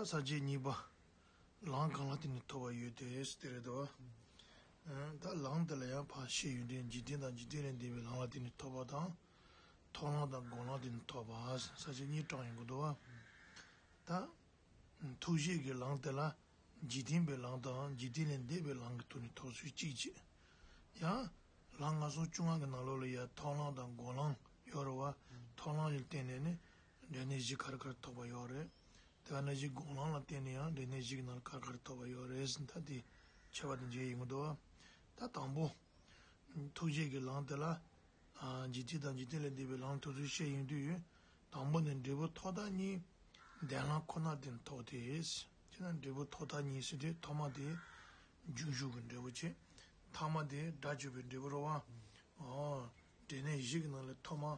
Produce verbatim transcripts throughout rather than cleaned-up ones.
ས་བཅད་གཉིས་པ། ལམ་གང་ལ་བརྟེན་ནས་ཐོབ་པ་ཡོད་དེ་ཟེར་དེ་རེད་དོ། ད་ལམ་དེ་ལ་ཡང་ཕར་བཤད་ཡོན་ཏན་འཇིག་རྟེན་དང་འཇིག་རྟེན་ལས་འདས་པའི་ལམ་ལ་བརྟེན་ནས་ཐོབ་པ་དང་། ཐོབ་ལམ་དང་སྒོམ་ལམ་བརྟེན་ནས་ཐོབ་པ་ཟེར་ས་བཅད་གཉིས་དྲངས་ཡོང་གི་འདུག་བ། ད། ཐུགས་བཞེད་ཀྱི་ལམ་དེ་ལ་འཇིག་རྟེན་པའི་ལམ་དང་འཇིག་རྟེན་ལས་འདས་པའི་ལམ་གྱི་ཐོག་ནས་ཐོབ་ཚུལ་གཅིག་བྱས། ཡང་། ལམ་ལྔ་སོགས་བཅོ་ལྔ་གི་ནང་ལོགས་ལ་ཡང་ཐོབ་ལམ་དང་སྒོམ་ལམ་ཡོད་རེད་བ། ཐོབ་ལམ་ལ་བརྟེན་ནས་ནི་འབྲས་གནས་བཞི་ག་རེ་ག་རེ་ཐོབ་པ་ཡོད་རེད། དེ་ག་ནང་བཞིན་སྒོམ་ལམ་ལ་བརྟེན་ནས་ཡང་འབྲས་གནས་བཞི་གི་ནང་ལ་ག་རེ་ག་རེ་ཐོབ་པ་ཡོད་རེད་ཟེར་ད་དེ་ཁྱད་པར་དུ་འབྱེད་ཡོང་གི་འདུག་བ། ད་དང་པོ། ཐུགས་བཞེད་ཀྱི་ལམ་དེ་ལ། འཇིག་རྟེན་དང་འཇིག་རྟེན་ལས་འདས་པའི་ལམ་ཐོབ་ཚུལ་བཤད་ཡོང་དུས། དང་པོ་ནི་འབྲས་བུ་ཐོབ་ཐབས་གཉིས། འདས་ལམ་ཁོ་ན་བརྟེན་ཐོབ་སྟེ། ཅེ་ན་འབྲས་བུ་ཐོབ་ཐབས་གཉིས་ཟེར་དུས་ཐོག་མ་དེ། རྒྱུན་ཞུགས་ཀྱི་འབྲས་བུ་བྱས། ཐ་མ་དེ་དགྲ་བཅོམ་པའི་འབྲས་བུ་རེད་བ། འོ། འབྲས་གནས་བཞི་གི་ནང་ལས་ཐོག་མ།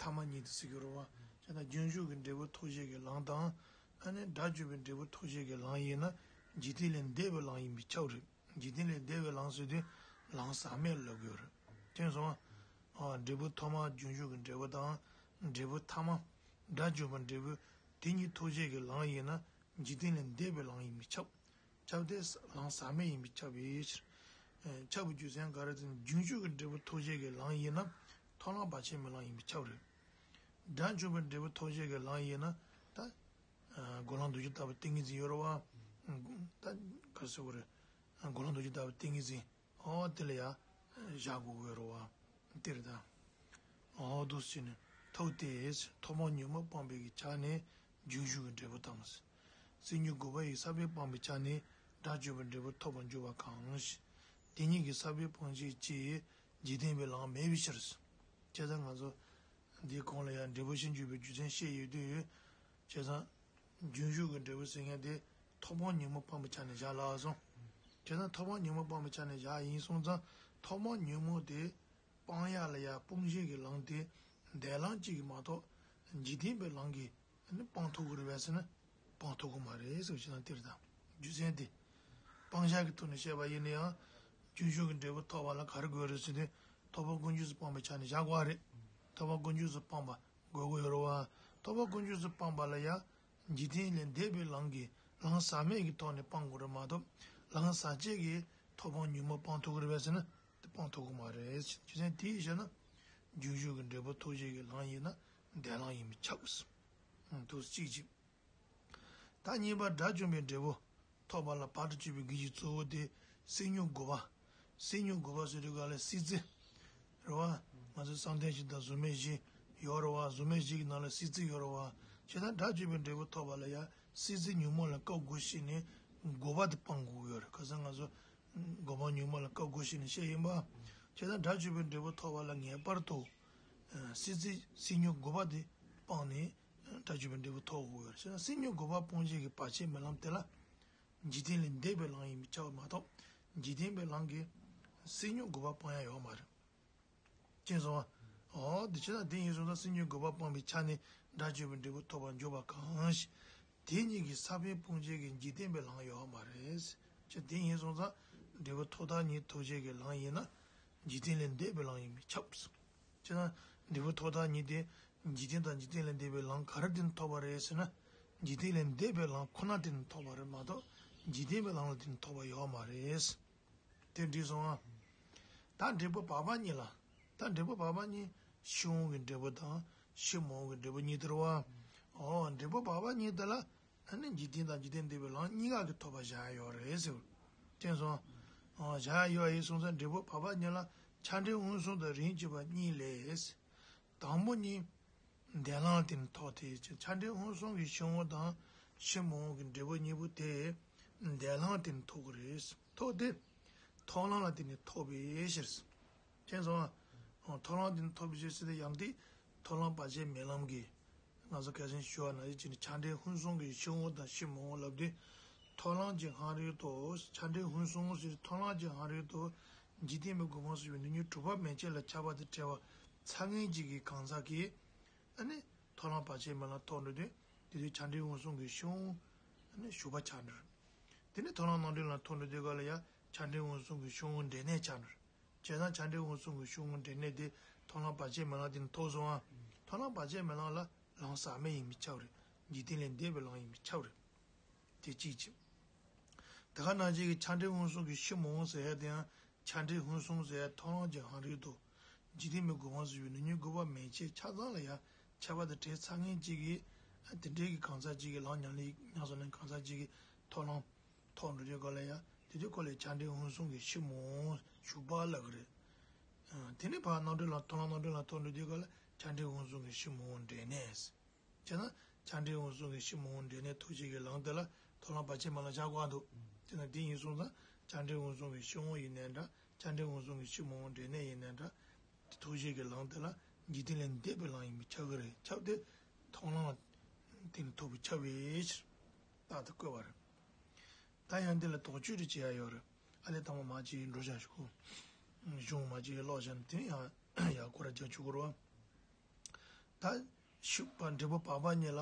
ཐ་མ་གཉིས་དེ་ཟེར་གྱི་རེད་བ། ཅེ་ན་རྒྱུན་ཞུགས་ཀྱི་འབྲས་བུ་ཐོབ་བྱེད་ཀྱི་ལམ་དང་། ཨ་ནི་དགྲ་བཅོམ་པའི་འབྲས་བུ་ཐོབ་བྱེད་ཀྱི་ལམ་ཡིན་ན། འཇིག་རྟེན་ལས་འདས་པའི་ལམ་ཡིན་པས་ཁྱབ་རེད། འཇིག་རྟེན་ལས་འདས་པའི་ལམ་ཟེར་དུས་ལམ་ཟག་མེད་ལབ་དགོས་རེད། དེ་སོང་ང་། འབྲས་བུ་ཐོག་མ་རྒྱུན་ཞུགས་ཀྱི་འབྲས་བུ་དང་། འབྲས་བུ་ཐ་མ། དགྲ་བཅོམ་པའི་འབྲས་བུ། དེ་གཉིས་ཐོབ་བྱེད་ཀྱི་ལམ་ཡིན་ན། འཇིག་རྟེན་ལས་འདས་པའི་ལམ་ཡིན་པས་ཁྱབ། ཁྱབ་སྟེ་ལམ་ཟག་མེད་ཡིན་པས་ཁྱབ་པའི་ཕྱིར། ཁྱབ་པའི་རྒྱུ་མཚན་ག་རེ་ཟེར་ན་རྒྱུན་ཞུགས་ཀྱི་འབྲས་བུ་ཐོབ་བྱེད་ཀྱི་ལམ་ཡིན་ན། ཐོབ་ལམ་བར་ཆད་མེད་ལམ་ཡིན་པས་ཁྱབ་རེད། དགྲ་བཅོམ་པའི་འབྲས་བུ་ཐོབ་བྱེད་ཀྱི་ལམ་ཡིན་ན། ད། སྒོམ་ལམ་རྡོ་རྗེ་ལྟ་བུའི་ཏིང་ངེ་འཛིན་ཡོད་རེད་བ། ད། ག་རེ་ཟེར་དགོས་རེད། སྒོམ་ལམ་རྡོ་རྗེ་ལྟ་བུའི་ཏིང་ངེ་འཛིན། འོ་དེ་ལ་ཡང་བཞག་དགོས་ཀྱི་ཡོད་རེད་བ། དེ་རེད་ད། འོ་འདུག་སེ་བྱས་ནས་ཐོབ་སྟེ། ཐོབ་དཔང་ཉོན་མོངས་སྤངས་པའི་གི་ཆ་ནས་རྒྱུན་ཞུགས་ཀྱི་འབྲས་བུ་དང་། སེམས་ཉིད་དགུ་པ་ཡི་ས་བོན་སྤངས་པའི་ཆ་ནས་དགྲ་བཅོམ་པའི་འབྲས་བུ་ཐོབ་པར་འགྱུར་བ་གང་ཞིག་དེ་ཉིད་ཀྱི་ས་བོན་སྤང་བྱེད་ཀྱི་འཇིག་རྟེན་པའི་ལམ་མེད་པའི་ཕྱིར། བྱས་ཙང་ང་ཚོ་འདིའི་གོང་ལ་ཡང་འབྲས་བུ་ཤིན་འཇུག་པའི་རྒྱུ་མཚན་བཤད་ཡོད་དུས། བྱས་ཙང་། རྒྱུན་ཞུགས་ཀྱི་འབྲས་བུ་ཟེར་མཁན་དེ་ཐོབ་དཔང་ཉོན་མོངས་སྤངས་པའི་ཆ་ནས་བཞག་ལབ་སོང་། བྱས་ཙང་ཐོབ་དཔང་ཉོན་མོངས་སྤངས་པའི་ཆ་ནས་བཞག་ཡིན་སོང་ཙང་ཐོབ་དཔང་ཉོན་མོངས་དེ་སྤང་ཡག་ལ་ཡང་སྤོང་བྱེད་ཀྱི་ལམ་དེ་འདས་ལམ་གཅིག་གིས་མ་གཏོགས་འཇིག་རྟེན་པའི་ལམ་གྱིས་ནི་སྤང་ཐུབ་ཀྱི་རེད་པས་ཟེར་ན་སྤང་ཐུབ་ཀྱི་མ་རེད་ཟེར་བ་ཞིག་དང་དེ་རེད་ད། རྒྱུ་མཚན་དེ། སྤང་བྱ་གི་ཐོག་ནས་བཤད་པ་ཡིན་ན་ཡང་རྒྱུན་ཞུགས་ཀྱི་འབྲས་བུ་ཐོབ་པ་ལ་ག་རེ་དགོས་རེད་ཟེར་དུས་ཐོབ་དཔང་ཀུན་རྫོབ་སུ་སྤངས་པའི་ཆ་ནས་བཞག་དགོས་པ་རེད། ཐོབ་དཔང་ཀུན་རྫོབ་སུ་སྤངས་པ། དགོས་ཀྱི་ཡོད་རེད་བ། ཐོབ་དཔང་ཀུན་རྫོབ་སུ་སྤངས་པ་ལ་ཡང་། འཇིག་རྟེན་ལས་འདས་པའི་ལམ་གྱི་ལམ་ཟག་མེད་ཀྱི་ཐོག་ནས་སྤང་དགོས་རེད་མ་གཏོགས། ལམ་ཟག་བཅས་ཀྱི་ཐོབ་དཔང་ཉོན་མོངས་སྤང་ཐུབ་ཀྱི་རེད་པས་ཟེར་ན། དེ་སྤང་ཐུབ་ཀྱི་མ་རེད། རྒྱུ་མཚན་དེ་ཡིན་ཞེ་ན། རྒྱུན་ཞུགས་ཀྱི་འབྲས་བུ་ཐོབ་བྱེད་ཀྱི་ལམ་ཡིན་ན། འདས་ལམ་ཡིན་པས་ཁྱབ། འདུག་གཅིག་གཅིག་ད་གཉིས་པ་དགྲ་བཅོམ་པའི་འབྲས་བུ་ཐོབ་པ་ལ་བར་དུ་གཅོད་པའི་གི་གཞི་གཙོ་བོ་དེ་སེམས་མྱོང་དགུ་པ། སེམས་མྱོང་དགུ་པ་ཟེར་དུས་ག་ལ་སྲིད་རྩེ། རེད་བ། ང་ཚོ་བསམ་གཏན་བཞི་དང་གཟུགས་མེད་བཞི་ཡོད་རེད་བ། གཟུགས་མེད་བཞི་གི་ནང་ལ་སྲིད་རྩེ་ཡོད་རེད་བ། བྱས་ཙང་དགྲ་བཅོམ་པའི་འབྲས་བུ་ཐོབ་པ་ལ་ཡང་སྲིད་རྩེ་ཉོན་མོངས་ལ་སྐབས་དགུ་ཤེས་ནས་དགུ་པ་དེ་སྤང་དགོས་ཀྱི་ཡོད་རེད། ག་ས་ང་ཚོ་དགུ་པ་ཉོན་མོངས་ལ་སྐབས་དགུ་ཤེས་ནས་བཤད་ཡིན་པ། བྱས་ཙང་དགྲ་བཅོམ་པའི་འབྲས་བུ་ཐོབ་པ་ལ་ངེས་པར་དུ། སྲིད་རྩེ་སེམས་མྱོང་དགུ་པ་དེ་སྤངས་ནས། དགྲ་བཅོམ་པའི་འབྲས་བུ་ཐོབ་དགོས་ཡོད་རེད། བྱས་ན་སེམས་མྱོང་དགུ་པ་སྤོང་བྱེད་ཀྱི་བར་ཆད་མེད་ལམ་དེ་ལ། འཇིག་རྟེན་ལས་འདས་པའི་ལམ་ཡིན་པས་ཁྱབ་པ་མ་གཏོགས། འཇིག་རྟེན་པའི་ལམ་གྱིས་སེམས་མྱོང་དགུ་པ་སྤང་ཡ་ཡོད་མ་རེད། ཅེས་གསུངས་པ། འོ་དེ་བྱས་ན་དེ་ཡིན་སོང་ཙང་སེམས་མྱོང་དགུ་པ་སྤངས་པའི་ཆ་ནས་དགྲ་བཅོམ་པའི་འབྲས་བུ་ཐོབ་པར་འགྱུར་བ་གང་ཞིག་དེ་གཉིས་ཀྱི་ས་བོན་སྤོང་བྱེད་ཀྱི་འཇིག་རྟེན་པའི་ལམ་ཡོད་མ་རེད། ཅེས་དེ་ཡིན་སོང་ཙང་འབྲས་བུ་ཐོབ་ཐབས་གཉིས་ཐོབ་བྱེད་ཀྱི་ལམ་ཡིན་ན། འཇིག་རྟེན་ལས་འདས་པའི་ལམ་ཡིན་པས་ཁྱབ། བྱས་ན་འབྲས་བུ་ཐོབ་ཐབས་གཉིས་དེ་འཇིག་རྟེན་དང་འཇིག་རྟེན་ལས་འདས་པའི་ལམ་ག་རེ་བརྟེན་ནས་ཐོབ་པ་རེད་ཟེར་ན། འཇིག་རྟེན་ལས་འདས་པའི་ལམ་ཁོ་ན་བརྟེན་ནས་ཐོབ་པ་རེད་མ་གཏོགས་འཇིག་རྟེན་པའི་ལམ་ལ་བརྟེན་ནས་ཐོབ་པ་ཡོད་མ་རེད། དེ་འགྲིག་སོང་ང་། ད་འབྲས་བུ་བག་མ་གཉིས་ལ། ད་འབྲས་བུ་བག་མ་གཉིས་ཕྱིར་འོང་གི་འབྲས་བུ་དང་ཕྱིར་མི་འོང་གི་འབྲས་བུ་གཉིས་དེ་རེད་བ། འོ་འབྲས་བུ་བག་མ་གཉིས་དེ་ལ། ཨ་ནི་འཇིག་རྟེན་དང་འཇིག་རྟེན་འདས་པའི་ལམ་གཉིས་ཀ་གི་ཐོབ་པ་བཞག་ཡ་ཡོད་རེད་ཟེར། དེ་སོང་། བཞག་ཡ་ཡོད་ཡིན་སོང་ཙང་འབྲས་བུ་བག་མ་གཉིས་ལ་ཆ་འདྲེན་མངོན་སུམ་དང་རིམ་གྱིས་པ་གཉིས་ལས། དང་པོ་གཉིས། འདས་ལམ་ལ་བརྟེན་ནས་ཐོབ་སྟེ། ཆ་འདྲེན་མངོན་སུམ་གྱི་ཕྱིར་འོང་དང་ཕྱིར་མི་འོང་གི་འབྲས་བུ་གཉིས་པོ་དེ། འདས་ལམ་ལ་བརྟེན་ནས་ཐོབ་ཀྱི་རེད། ཐོབ་སྟེ། ཐོབ་ལམ་ལ་བརྟེན་ནས་ཐོབ་པའི་ཕྱིར། མཁྱེན་སོང་ང་། ཐོབ་ལམ་དེ་ནི་ཐོབ་པའི་ཕྱིར་ཟེར་ཏེ་ཡང་དེ། ཐོབ་ལམ་བར་ཆད་མེད་ལམ་གྱི། ང་ཚོ་གལ་སྲིད་ཞུ་བ་ན་ཡིད་ཀྱི་ནི་ཆ་འདྲེན་མངོན་སུམ་གྱི་ཕྱིར་འོང་དང་ཕྱིར་མི་འོང་ལབ་དུས། ཐོབ་ལམ་གྱི་སྔ་རོལ་དུ་ཆ་འདྲེན་མངོན་སུམ་ཟེར་ཐོབ་ལམ་གྱི་སྔ་རོལ་དུ། འཇིག་རྟེན་པའི་སྒོ་མང་སོགས་པའི་ནུས་ཉོན་དྲུག་པ་མན་ཆད་ལ་ཁྱབ་པ་དང་བྲལ་བ་ཚང་མཁན་གཅིག་གི་གང་ཟག་གིས། ཨ་ནི། ཐོབ་ལམ་བར་ཆད་མེད་ལམ་ཐོབ་འགྲོ་དུས། དེ་དུས་ཆ་འདྲེན་མངོན་སུམ་གྱི་ཕྱིར་འོང་། ཨ་ནི་ཞུགས་པ་ཆགས་འགྲོ། དེ་ནས་ཐོབ་ལམ་རྣམ་འགྲེལ་ལ་ཐོབ་འགྲོ་དུས་ག་ལ་ཡང་ཆ་འདྲེན་མངོན་སུམ་གྱི་ཕྱིར་འོང་འབྲས་གནས་ཆགས་འགྲོ། བྱས་ཙང་ཆ་འདྲེན་མངོན་སུམ་གྱི་ཕྱིར་འོང་འབྲས་གནས་དེ་ཐོབ་ལམ་བར་ཆད་མེད་ལམ་དེ་ནས་ཐོབ་སོང་ང་། ཐོབ་ལམ་བར་ཆད་མེད་ལམ་ལ་ལམ་ཟག་མེད་ཡིན་པས་ཁྱབ་རེད། འཇིག་རྟེན་ལས་འདས་པའི་ལམ་ཡིན་པས་ཁྱབ་རེད། དེ་གཅིག་བྱས། དེ་ག་ནང་བཞིན་གྱི་ཆ་འདྲེན་འོད་སྲུང་གི་ཕྱི་མ་འོངས་ཟེར་ཡ་དེ་ཡང་ཆ་འདྲེན་འོད་སྲུང་ཟེར་ཡ་ཐོག་ལམ་གྱི་ཧང་རིག་ཏུ། འཇིག་རྟེན་པའི་གོ་འཕང་སུ་ཡོད་ནི་ཉིད་དགོས་པ་མེད་ཅེས་ཆ་ཚང་ལ་ཡང་ཁྱད་པར་དུ་བྲལ་ཚར་མཁན་གཅིག་གིས། དེ་འདྲའི་གི་གང་ཟག་གཅིག་གིས་ལམ་ཉམས་ལེན་ཉམས་སུ་ལེན་གང་ཟག་གཅིག་གིས་ཐོག་ལམ་ཐོག་འགྲོ་དུས་སྐབས་ལ་ཡང་དེ་དུས་སྐབས་ལ་ཆ་འདྲེན་འོད་སྲུང་གི་ཕྱི་མ་འོངས་ཞུགས་པ་ལབ་གི་རེད། དེ་ནས་ཕར་རྣམ་གྲོལ་ལམ་ཐོག་ལམ་རྣམ་གྲོལ་ལམ་ཐོག་འགྲོ་དུས་སྐབས་ལ་ཆ་འདྲེན་འོད་སྲུང་གི་ཕྱི་མ་འོངས་འབྲས་གནས། བྱས་ན། ཆ་འདྲེན་འོད་སྲུང་གི་ཕྱི་མ་འོངས་འབྲས་གནས་ཐུགས་རྗེ་གི་ལམ་དེ་ལ་ཐོག་ལམ་བར་ཆད་མེད་ལམ་བཞག་དགོས་འདུག་དེ་ན་དེ་ཡིན་སོང་ཙང་ཆ་འདྲེན་འོད་སྲུང་གི་ཕྱི་མ་འོངས་ཡིན་ནའི་འདྲ། ཆ་འདྲེན་འོད་སྲུང་གི་ཕྱི་མ་འོངས་འབྲས་གནས་ཡིན་ནའི་འདྲ། དེ་ཐུགས་རྗེ་གི་ལམ་དེ་ལ་འཇིག་རྟེན་ལས་འདས་པའི་ལམ་ཡིན་པས་ཁྱབ་ཀྱི་རེད། ཁྱབ་སྟེ། མཐོང་ལམ་དེ་ནི་ཐོབ་པས་ཁྱབ་པའི་ཕྱིར། རྟག་ཏུ་བཀོད་པ་རེད། ད་ཡང་འདི་ལ་དོགས་གཅོད་རེ་བྱེད་ཡ་ཡོད་རེད། ཨ་ལས་དང་པོ་མ་ཅིག་འགྲོ་བྱ་ཞུ། གཞུང་མ་ཅིག་ཀློག་བྱ་ནི་དེ་ཡང་ཡང་སྐོར་ར་རྒྱག་ཆོག་གི་རེད་བ། ད། ཞུགས་པ་འབྲས་བུ་བག་པ་ཉིད་ལ་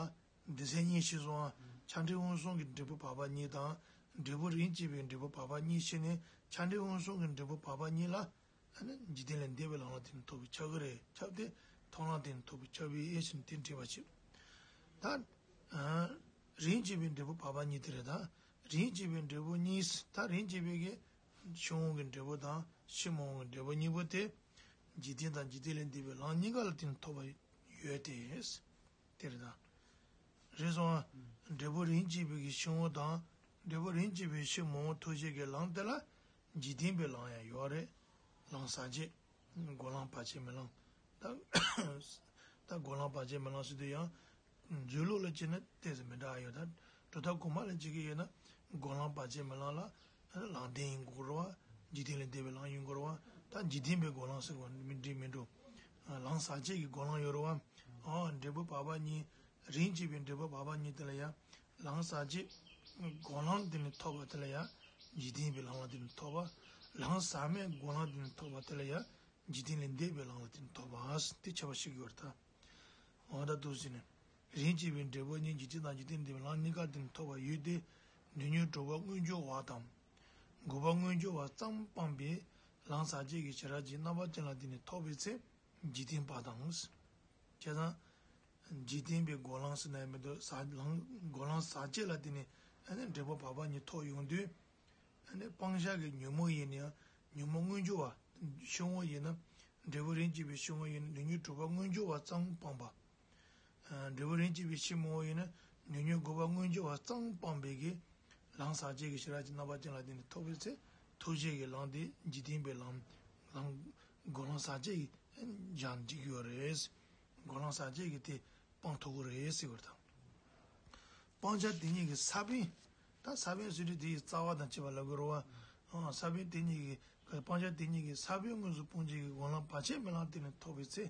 སྡེ་ཚན་གཉིས་ཕྱེ་སོང་ང་། ཆ་འདྲེན་འོད་སྲུང་གི་འབྲས་བུ་བག་པ་ཉིད་དང་། འབྲས་བུ་རིམ་གྱིས་པའི་འབྲས་བུ་བག་པ་ཉིད་ཕྱེ་ནས་ཆ་འདྲེན་འོད་སྲུང་གི་འབྲས་བུ་བག་པ་ཉིད་ལ། ཨ་ནི་འཇིག་རྟེན་ལས་འདས་པའི་ལམ་ལ་དེ་ནི་ཐོབ་པས་ཁྱབ་ཀྱི་རེད། ཁྱབ་སྟེ། མཐོང་ལམ་དེ་ནི་ཐོབ་པས་ཁྱབ་པའི་ཨེ་ཕྱིན་དེ་འགྲེལ་པ་བྱེད། ད། རིམ་གྱིས་པའི་འབྲས་བུ་བག་པ་ཉིད་དེ་རེད་ད། རིམ་གྱིས་པའི་འབྲས་བུ་གཉིས། ད་རིམ་གྱིས་པའི་གི་ཕྱི་མ་འོངས་ཀྱི་འབྲས་བུ་དང་ཕྱི་མ་འོངས་ཀྱི་འབྲས་བུ་གཉིས་པོ་དེ། འཇིག་རྟེན་དང་འཇིག་རྟེན་ལས་འདས་པའི་ལམ་གཉིས་ཀ་ལ་དེ་ནི་ཐོབ་པ་ཡོད་དེ། དེ་རེད་ད། རེད་སོང་ང་། འབྲས་བུ་རིམ་གྱིས་པའི་གི་ཕྱི་མ་འོངས་དང་། འབྲས་བུ་རིམ་གྱིས་པའི་ཕྱི་མ་འོངས་ཐུགས་རྗེ་གི་ལམ་དེ་ལ། འཇིག་རྟེན་པའི་ལམ་ཡང་ཡོད་རེད། ལམ་ཟག་བཅས། སྒོམ་ལམ་བར་ཆད་མེད་ལམ། ད། ད་སྒོམ་ལམ་བར་ཆད་མེད་ལམ་ཟེར་དུས་ཡང་། མཛོད་ལུགས་ལ་བྱས་ན་ཏོག་ཙམ་མི་འདྲ་ཡོད་ད། གྲུབ་མཐའ་གོང་མ་ལ་བྱེད་ཀྱི་ཡོད་ན། སྒོམ་ལམ་བར་ཆད་མེད་ལམ་ལ། ལམ་བདེན་ཡིན་དགོས་རེད་བ། འཇིག་རྟེན་ལས་འདས་པའི་ལམ་ཡིན་དགོས་རེད་བ། ད་འཇིག་རྟེན་པའི་སྒོམ་ལམ་ཟེར་བ་མི་འགྲིག་མི་འགྲོ། ལམ་ཟག་བཅས་ཀྱི་སྒོམ་ལམ་ཡོད་རེད་བ། ཨ་འབྲས་བུ་བག་པ་གཉིས། རིམ་གྱིས་པའི་འབྲས་བུ་བག་པ་གཉིས་དེ་ལ་ཡང་། ལམ་ཟག་བཅས། སྒོམ་ལམ་དེ་ནི་ཐོབ་པ་དེ་ལ་ཡང་། འཇིག་རྟེན་པའི་ལམ་ལ་དེ་ནི་ཐོབ་པ། ལམ་ཟག་མེད་སྒོམ་ལམ་དེ་ནི་ཐོབ་པ་དེ་ལ་ཡང་། འཇིག་རྟེན་ལས་འདས་པའི་ལམ་ལ་དེ་ནི་ཐོབ་པ། དེ་ཁྱད་པར་ཞིག་ཡོད་རེད་ད། འོ་ད་འདུག་ཟེར་ནས། རིམ་གྱིས་པའི་འབྲས་བུ་གཉིས་འཇིག་རྟེན་དང་འཇིག་རྟེན་འདས་པའི་ལམ་གཉིས་ཀ་དེ་ནི་ཐོབ་པ་ཡོད་དེ། ཉོན་མོངས་དྲུག་པ་མངོན་གྱུར་བ་དང་། དགུ་པ་མངོན་གྱུར་བ་ཙམ་སྤངས་པའི་ལམ་ཟག་བཅས་ཀྱི་ཞི་རགས་ཀྱི་རྣམ་པ་ཅན་ལ་དེ་ནི་ཐོབ་པའི་ཚེ། འཇིག་རྟེན་པ་དང་། བྱས་ཙང་། འཇིག་རྟེན་པའི་སྒོམ་ལམ་ཟེར་ན་ཡང་མི་འདུག་ཟག་ལམ་སྒོམ་ལམ་ཟག་བཅས་ལ་དེ་ནི་ཨ་ནི་འབྲས་བུ་བག་པ་ཉིད་ཐོབ་ཡོང་དུས། ཨ་ནི་སྤང་བྱ་གི་ཉོན་མོངས་ཡིན་ན་ཡང་ཉོན་མོངས་མངོན་གྱུར་བ། ཕྱི་མ་ཡིན་ན། འབྲས་བུ་རིམ་གྱིས་པའི་ཕྱི་མ་ཡིན་ན་ཉོན་མོངས་དྲུག་པ་མངོན་གྱུར་བ་ཙམ་སྤངས་པ། འབྲས་བུ་རིམ་གྱིས་པའི་ཕྱི་མ་ཡིན་ན་ཉོན་མོངས་དགུ་པ་མངོན་གྱུར་བ་ཙམ་སྤངས་པའི་གི། ལམ་ཟག་བཅས་ཀྱི་ཞི་རགས་ཀྱི་རྣམ་པ་ཅན་ལ་དེ་ནི་ཐོབ་པའི་ཚེ། ཐུགས་རྗེ་གི་ལམ་དེ་འཇིག་རྟེན་པའི་ལམ། ལམ། སྒོམ་ལམ་ཟག་བཅས་ཀྱི་སྦྱང་འགྲིག་ཡོད་རེད། སྒོམ་ལམ་ཟག་བཅས་ཀྱི་དེ་སྤང་ཐུབ་ཀྱི་རེད་ཟེར་བ་དང་། སྤང་བྱ་དེ་ཉིད་ཀྱི་ས་བོན། ད་ས་བོན་ཟེར་དུས་དེ་ཡི་རྩ་བ་དང་བཅས་པ་ལབ་དགོས་རེད་བ། ཨང་། ས་བོན་དེ་ཉིད་ཀྱི། སྤང་བྱ་དེ་ཉིད་ཀྱི་ས་བོན་དངོས་སུ་སྤོང་བྱེད་ཀྱི་སྒོམ་ལམ་བར་ཆད་མེད་ལམ་དེ་ནི་ཐོབ་པའི་ཚེ།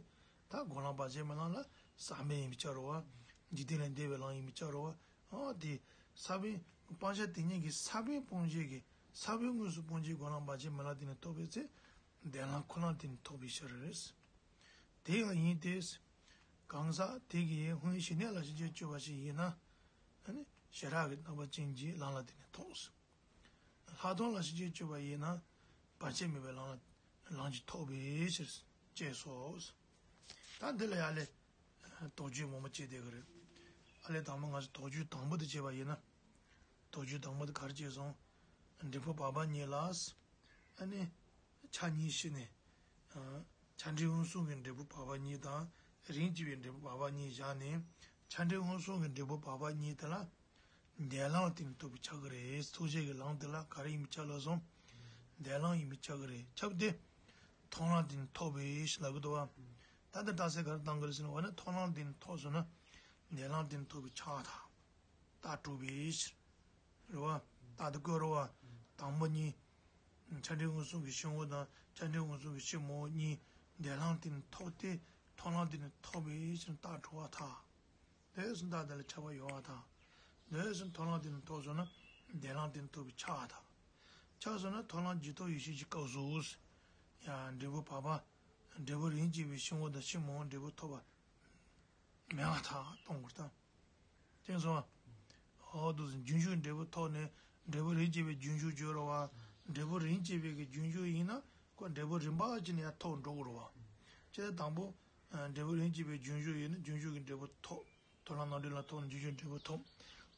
ད་སྒོམ་ལམ་བར་ཆད་མེད་ལམ་ལ་ཟག་མེད་ཡིན་པས་ཁྱབ་རེད་བ། འཇིག་རྟེན་ལས་འདས་པའི་ལམ་ཡིན་པས་ཁྱབ་རེད་བ། ཨང་། དེ་ས་བོན། སྤང་བྱ་དེ་ཉིད་ཀྱི་ས་བོན་སྤོང་བྱེད་ཀྱི། ས་བོན་དངོས་སུ་སྤོང་བྱེད་སྒོམ་ལམ་བར་ཆད་མེད་ལམ་དེ་ནི་ཐོབ་པའི་ཚེ། འདས་ལམ་འཁོར་ལམ་དེ་ནི་ཐོབ་པའི་ཕྱིར། དེ་ཡང་ཡིན་ཏེ། གང་ཟག་དེ་གིས་སྔོན་ཞི་གནས་ལ་ཞི་བྱེད་སྤྱོད་པ་ཞིག་ཡིན་ན། ཨ་ནི་ཞི་རགས་ཀྱི་རྣམ་པ་ཅན་གྱི་ལམ་ལ་དེ་ནི་ཐོབ། ལྷག་མཐོང་ལ་ཞི་བྱེད་སྤྱོད་པ་ཡིན་ན། བར་ཆད་མེད་པའི་ལམ་ལ་ལམ་གྱིས་ཐོབ་པའི་ཕྱིར་ཅེས་སོ། ད་འདི་ལ་ཡ་ལས། དོགས་གཅོད་མང་པོ་བྱས་བསྡད་ཀྱི་རེད། ཨ་ལས་དང་པོ་ང་ཚོ་དོགས་གཅོད་དང་པོ་དེ་བྱས་པ་ཡིན་ན། དོགས་གཅོད་དང་པོ་དེ་ག་རེ་བྱས་སོང་། འབྲས་བུ་བག་པ་ཉིད་ལ། ཨ་ནི། ཆ་གཉིས་ཕྱེ་ནས། ཨ། ཆ་འདྲེན་འོད་སྲུང་གི་འབྲས་བུ་བག་པ་ཉིད་དང་། རིམ་གྱིས་པའི་འབྲས་བུ་བག་པ་ཉིད་བཞག་ནས། ཆ་འདྲེན་འོད་སྲུང་གི་འབྲས་བུ་བག་པ་ཉིད་དེ་ལ། འདས་ལམ་དེ་ནི་ཐོབ་པས་ཁྱབ་ཀྱི་རེད། ཐུགས་རྗེ་གི་ལམ་དེ་ལ་ག་རེ་ཡིན་པས་ཁྱབ་ལབ་སོང་། འདས་ལམ་ཡིན་པས་ཁྱབ་ཀྱི་རེད། ཁྱབ་སྟེ། མཐོང་ལམ་དེ་ནི་ཐོབ་པས་ལབ་ཀྱི་འདུག་བ། ད་ལྟ་རྟགས་གསལ་ག་རེ་བཏང་གི་རེད་ཟེར་ན། འོ་ན་མཐོང་ལམ་དེ་ནི་ཐོབ་སོང་ན། འདས་ལམ་དེ་ནི་ཐོབ་པས་ཁྱབ་པར་ཐལ། རྟགས་གྲུབ་པའི་ཕྱིར། རེད་བ། རྟགས་དེ་བཀོད་རེད་བ། དང་པོ་གཉིས། ཆ་འདྲེན་འོད་སྲུང་གི་ཕྱི་མ་དང་ཆ་འདྲེན་འོད་སྲུང་གི་ཕྱི་མ་གཉིས། འདས་ལམ་དེ་ནི་ཐོབ་སྟེ། མཐོང་ལམ་དེ་ནི་ཐོབ་པའི་ཕྱིར་རྟགས་གྲུབ་པར་ཐལ། འདོད་སེམས་རྟགས་དེ་ལ་ཁྱབ་པ་ཡོད་པར་ཐལ། འདོད་སེམས་མཐོང་ལམ་དེ་ནི་ཐོབ་སོང་ན། འདས་ལམ་དེ་ནི་ཐོབ་པས་ཁྱབ་པར་ཐལ། ཁྱབ་སོང་ན་མཐོང་ལམ་རྗེས་ཐོབ་ཡེ་ཤེས་ཀྱི་སྐབས་སུ། ཡང་འབྲས་བུ་བག་པ། འབྲས་བུ་རིམ་གྱིས་པའི་ཕྱི་མ་དང་ཕྱི་མ་འབྲས་བུ་ཐོབ་པ། མེད་པར་ཐལ་གཏོང་དགོས་ད། དེ་སོང་། འོ་འདུག་སེ་རྒྱུན་ཞུགས་འབྲས་བུ་ཐོབ་ནས་འབྲས་བུ་རིམ་གྱིས་པའི་རྒྱུན་ཞུགས་བརྗོད་རེད་བ། འབྲས་བུ་རིམ་གྱིས་པའི་གི་རྒྱུན་ཞུགས་ཡིན་ན་ཁོ་འབྲས་བུ་རིམ་པ་བྱས་ནས་ཡར་ཐོབ་འགྲོ་གི་རེད་བ། བྱས་ཙང་དང་པོ། འབྲས་བུ་རིམ་གྱིས་པའི་རྒྱུན་ཞུགས་ཡིན་ན་རྒྱུན་ཞུགས་ཀྱི་འབྲས་བུ་ཐོབ། མཐོང་ལམ་རྣམ་འགྲེལ་ལ་ཐོབ་ན་རྒྱུན་ཞུགས་འབྲས་བུ་ཐོབ།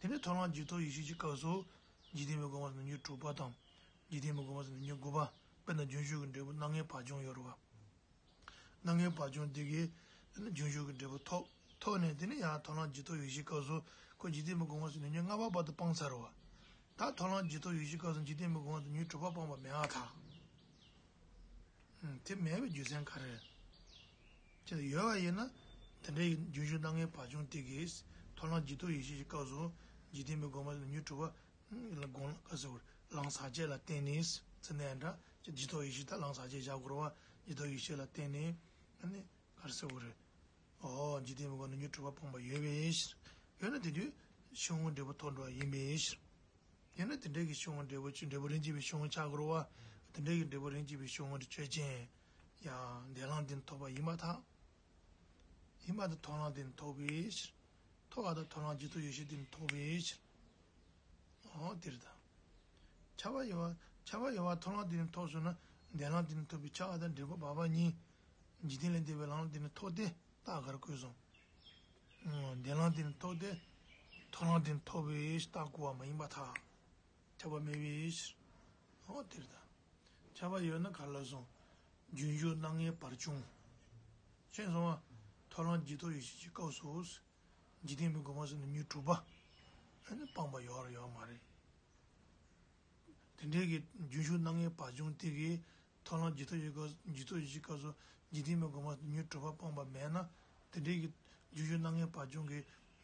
དེ་ནས་ཐོབ་ལམ་རྗེས་ཐོབ་ཡེ་ཤེས་ཀྱི་སྐབས་སུ་འཇིག་རྟེན་པའི་སྒོ་མ་ཟེར་ན་ཉོན་དྲུག་པ་དང་། འཇིག་རྟེན་པའི་སྒོ་མ་ཟེར་ན་ཉོན་དགུ་པ། དཔེར་ན་རྒྱུན་ཞུགས་ཀྱི་འབྲས་བུ་སྣ་ལྔའི་བག་ཆགས་ཡོད་རེད་བ། སྣ་ལྔའི་བག་ཆགས་དེ་གིས་རྒྱུན་ཞུགས་ཀྱི་འབྲས་བུ་ཐོབ། ཐོབ་ནས་དེ་ནས་ཡང་ཐོབ་ལམ་རྗེས་ཐོབ་ཡེ་ཤེས་སྐབས་སུ་ཁོ་འཇིག་རྟེན་པའི་སྒོ་མ་ཟེར་ན་ཉོན་ལྔ་པ་བར་དུ་སྤངས་ཚར་བ། ད་ཐོབ་ལམ་རྗེས་ཐོབ་ཡེ་ཤེས་སྐབས་སུ་འཇིག་རྟེན་པའི་སྒོ་མ་ཟེར་ན་ཉོན་དྲུག་པ་སྤངས་པ་མེད་པར་ཐལ། དེ་མེད་པའི་རྒྱུ་མཚན་ག་རེ། ཅེས་ཡོད་པ་ཡིན་ན། དེ་འདྲའི་རྒྱུན་ཞུགས་སྣ་ལྔའི་བག་ཆགས་དེ་གིས་ཐོབ་ལམ་རྗེས་ཐོབ་ཡེ་ཤེས་ཀྱི་སྐབས་སུ་འཇིག་རྟེན་པའི་སྒོ་མ་ཟེར་ན་ཉོན་དྲུག་པ་ལ་དགོངས་ལ་ག་ཟེར་བར་ལམ་ཟག་བཅས་ལ་བརྟེན་ནས་ཟེར་ནས་འདྲ། རྗེས་ཐོབ་ཡེ་ཤེས་ད་ལམ་ཟག་བཅས་བཞག་དགོས་རེད་བ། རྗེས་ཐོབ་ཡེ་ཤེས་ལ་བརྟེན་ནས་ཨ་ནི་ག་རེ་ཟེར་དགོས་རེད། ཨོ་འཇིག་རྟེན་པའི་སྒོ་ནས་ཉོན་དྲུག་པ་སྤངས་པ་ཡོད་པའི་ཕྱིར། ཡོད་ན་དེ་དུས་ཕྱིར་འོང་འབྲས་བུ་ཐོབ་འགྲོ་བ་ཡིན་པའི་ཕྱིར། ཡང་ན་དེ་འདྲའི་གི་ཕྱིར་འོང་འབྲས་བུ་ཆུ་འབྲས་བུ་རིམ་གྱིས་པའི་ཕྱིར་འོང་ཆགས་དགོས་རེད་བ། དེ་འདྲའི་གི་འབྲས་བུ་རིམ་གྱིས་པའི་ཕྱིར་འོང་དེ་ཆོས་ཅན། ཡང་འདས་ལམ་དེ་ནི་ཐོབ་པ་ཡིན་པར་ཐལ། ཡིན་པར་ཐལ། ཐོབ་ལམ་དེ་ནི་ཐོབ་པའི་ཕྱིར། ཐོབ་པ་དང་ཐོབ་ལམ་རྗེས་ཐོབ་ཡེ་ཤེས་དེ་ནི་ཐོབ་པའི་ཕྱིར། འོ་དེ་རེད་ད། ཁྱབ་པ་ཡོད་པ་ཁྱབ་པ་ཡོད་པ་ཐོབ་ལམ་དེ་ནི་ཐོབ་སོང་ན་འདས་ལམ་དེ་ནི་ཐོབ་པའི་ཁྱབ་པ་དང་འབྲས་བུ་བར་པ་གཉིས། འཇིག་རྟེན་ལས་འདས་པའི་ལམ་དེ་ནི་ཐོབ་སྟེ་རྟགས་ག་རེ་བཀོད་སོང་། འདས་ལམ་དེ་ནི་ཐོབ་སྟེ། ཐོབ་ལམ་དེ་ནི་ཐོབ་པའི་རྟགས་བཀོད་པ་མ་ཡིན་པར་ཐལ། ཁྱབ་པ་མེད་པའི་ཕྱིར། འོ་དེ་རེད་ད། ཁྱབ་པ་ཡོད་ན་ག་རེ་ལབ་སོང་། རྒྱུན་ཞུགས་སྣ་ལྔའི་བར་བྱུང་། ཤེས་སོང་བ། ཐོབ་ལམ་རྗེས་ཐོབ་ཡེ་ཤེས་ཀྱི་སྐབས་སུ། འཇིག་རྟེན་པའི་སྒོ་མ་ཟེར་ན་ཉོན་དྲུག་པ། ཨ་ནི་སྤངས་པ་ཡོད་རེད་ཡོད་མ་རེད། དེ་འདྲའི་གི་རྒྱུན་ཞུགས་སྣ་ལྔའི་བར་བྱུང་དེ་གིས་ཐོབ་ལམ་རྗེས་ཐོབ་ཡེ་ཤེས་སྐབས་རྗེས་ཐོབ་ཡེ་ཤེས་སྐབས་སུ་འཇིག་རྟེན་པའི་སྒོ་མ་ཟེར་ན་ཉོན་དྲུག་པ་སྤངས་པ་མེད་ན། དེ་འདྲའི་གི་རྒྱུན་ཞུགས་སྣ་ལྔའི་བར་བྱུང་གི་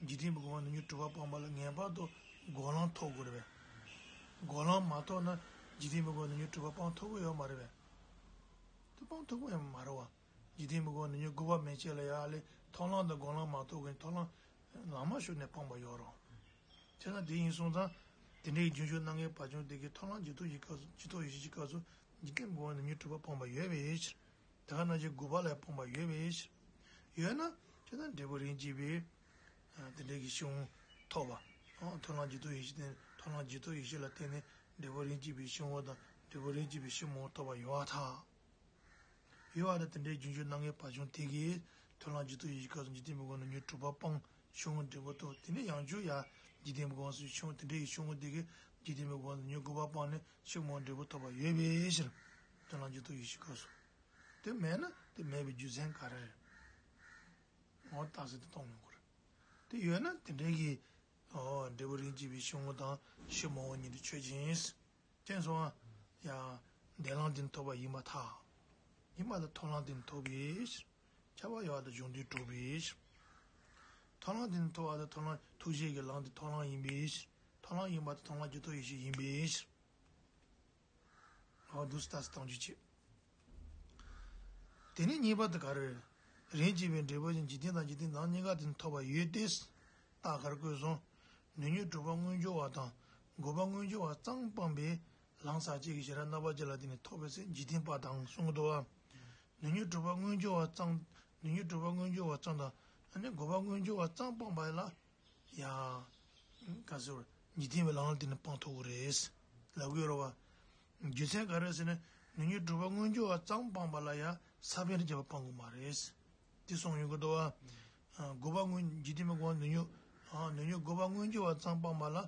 འཇིག་རྟེན་པའི་སྒོ་མ་ཟེར་ན་ཉོན་དྲུག་པ་སྤངས་པ་ལ་ངེས་པར་དུ་འགོག་ལམ་ཐོབ་དགོས་རེད་པས། འགོག་ལམ་མ་ཐོབ་ན་འཇིག་རྟེན་པའི་སྒོ་མ་ཟེར་ན་ཉོན་དྲུག་པ་སྤངས་ཐུབ་ཀྱི་ཡོད་མ་རེད་པས། དེ་སྤངས་ཐུབ་ཀྱི་ཡོད་མ་རེད་བ། འཇིག་རྟེན་པའི་སྒོ་ནས་ཉོན་དགུ་པ་མན་ཆད་ལ་ཡར་ལས་ཐོབ་ལམ་དང་འགོག་ལམ་མ་ཐོབ་ཀྱི་ཐོབ་ལམ་ལམ་མ་ཤོར་ནས་སྤངས་པ་ཡོད་རུང་། བྱས་ཙང་དེ་ཡིན་སོང་ཙང་། དེ་འདྲའི་རྒྱུན་ཞུགས་སྣ་ལྔའི་བར་བྱུང་དེ་གའི་ཐོབ་ལམ་རྗེས་ཐོབ་ཡེ་ཤེས་སྐབས་སུ་རྗེས་ཐོབ་ཡེ་ཤེས་ཀྱི་སྐབས་སུ་འཇིག་རྟེན་པའི་སྒོ་ནས་ཉོན་དྲུག་པ་སྤངས་པ་ཡོད་པའི་ཕྱིར། དེ་ག་ནང་བཞིན་དགུ་པ་ལ་སྤངས་པ་ཡོད་པའི་ཕྱིར། ཡོད་ན་བྱས་ཙང་འབྲས་བུ་རིམ་གྱིས་པའི་དེ་འདྲའི་གི་ཕྱིར་འོང་ཐོབ་པ། ཐོབ་ལམ་རྗེས་ཐོབ་ཡེ་ཤེས་དེ་ཐོབ་ལམ་རྗེས་ཐོབ་ཡེ་ཤེས་ལ་བརྟེན་ནས་འབྲས་བུ་རིམ་གྱིས་པའི་ཕྱིར་འོང་དང་འབྲས་བུ་རིམ་གྱིས་པའི་ཕྱིར་མི་འོང་ཐོབ་པ་ཡོད་པར་ཐལ། ཡོད་པ་དང་དེ་འདྲའི་རྒྱུན་ཞུགས་སྣ་ལྔའི་བག་ཆགས་དེ་གིས་ཐོབ་ལམ་རྗེས་ཐོབ་ཡེ་ཤེས་སྐབས་སུ་འཇིག་རྟེན་པའི་སྒོ་ནས་ཉོན་དྲུག་པ་སྤངས་ཕྱིར་འོང་འབྲས་བུ་ཐོབ། དེ་ནས་ཡང་བསྐྱར་ཡང་འཇིག་རྟེན་པའི་སྒོ་ནས་ཕྱིར་འོང་དེ་འདྲའི་ཕྱིར་འོང་དེ་གིས་འཇིག་རྟེན་པའི་སྒོ་ནས་ཉོན་དགུ་པ་སྤངས་ནས་ཕྱིར་མི་འོང་འབྲས་བུ་ཐོབ་པ་ཡོད་པའི་ཕྱིར། ཐོབ་ལམ་རྗེས་ཐོབ་ཡེ་ཤེས་སྐབས་སུ། དེ་མེད་ན་དེ་མེད་པའི་རྒྱུ་མཚན་ག་རེ་རེད། འོ་རྟགས་གསལ་དེ་གཏོང་མི་དགོས་རེད། དེ་ཡོད་ན་དེ་འདྲའི་གི། འོ་འབྲས་བུ་རིམ་གྱིས་པའི་ཕྱིར་འོང་དང་ཕྱིར་མི་འོང་གཉིས་དེ་ཆོས་ཅན། ཅན་སོང་ཨ། ཡང་འདས་ལམ་དེ་ནི་ཐོབ་པ་ཡིན་པར་ཐལ། ཡིན་པར་ཐལ། ཐོབ་ལམ་དེ་ནི་ཐོབ་པའི་ཕྱིར། ཁྱབ་པ་ཡོད་པ་དང་གཞུང་དོན་གྲུབ་པའི་ཕྱིར། ཐོབ་ལམ་དེ་ནི་ཐོབ་པ་དང་ཐོབ་ལམ་ཐུགས་རྗེ་གི་ལམ་དེ་ཐོབ་ལམ་ཡིན་པའི་ཕྱིར། ཐོབ་ལམ་ཡིན་པར་ཐལ། ཐོབ་ལམ་རྗེས་ཐོབ་ཡེ་ཤེས་ཡིན་པའི་ཕྱིར། འོ་འདུག་སེ་ལྟ་སྟངས་ཀྱི་ཆེད། དེ་ནས་གཉིས་པ་དེ་ག་རེ། རིམ་གྱིས་པའི་འབྲས་བུ་ཅན་འཇིག་རྟེན་དང་འཇིག་རྟེན་ནང་གཉིས་ཀ་དེ་ནི་ཐོབ་པ་ཡོད་དེ། རྟགས་ག་རེ་བཀོད་སོང་། ནི་ཉོན་དྲུག་པ་མངོན་གྱུར་བ་དང་དགུ་པ་མངོན་གྱུར་བ་ཙམ་སྤངས་པའི་ལམ་ཟག་བཅས་ཀྱི་ཞེ་རབ་རྣམ་པ་ཅན་ལ་བརྟེན་ནས་ཐོབ་པའི་ཚེ་འཇིག་རྟེན་པ་དང་གསུང་གི་འདུག་བ། ནི་ཉོན་དྲུག་པ་མངོན་གྱུར་བ་ཙམ། ནི་ཉོན་དྲུག་པ་མངོན་གྱུར་བ་ཙམ་དང་ཨ་ནི་དགུ་པ་མངོན་གྱུར་བ་ཙམ་སྤངས་པ་ལ། ཡང་། ག་ཟེར་བ། འཇིག་རྟེན་པའི་ལམ་ལ་བརྟེན་ནས་སྤང་ཐུབ་ཀྱི་རེད། ལབ་ཀྱི་ཡོད་རེད་བ། རྒྱུ་མཚན་ག་རེ་ཟེར་ན། ནི་ཉོན་དྲུག་པ་མངོན་གྱུར་བ་ཙམ་སྤངས་པ་ལ་ཡང་ས་བོན་དང་བཅས་པ་སྤང་དགོས་མ་རེད། དེ་གསུངས་ཡོང་གི་འདུག་བ། དགུ་པ་མངོན་འཇིག་རྟེན་པའི་སྒོ་ནས་ཉོན། ནི་ཉོན་དགུ་པ་མངོན་གྱུར་བ་ཙམ་སྤངས་པ་ལ།